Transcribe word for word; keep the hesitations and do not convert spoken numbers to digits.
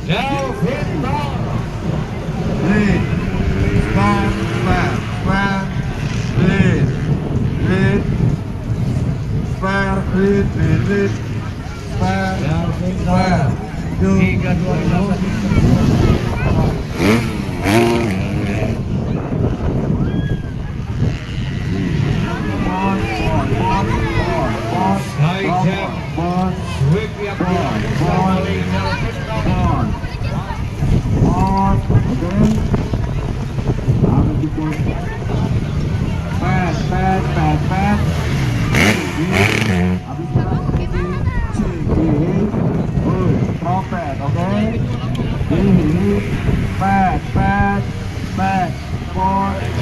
Delvin Bar. Red. Bar, bar, bar. Red. Red. Bar, red, red, red. Bar, bar. Tiga, dua, satu. High jump. Sweep yang Pet, pet, pet, pet. Habis jalan sedikit. Cek, cek. Woi, trompet, oke? Hihi. Pet, pet, pet. Pon.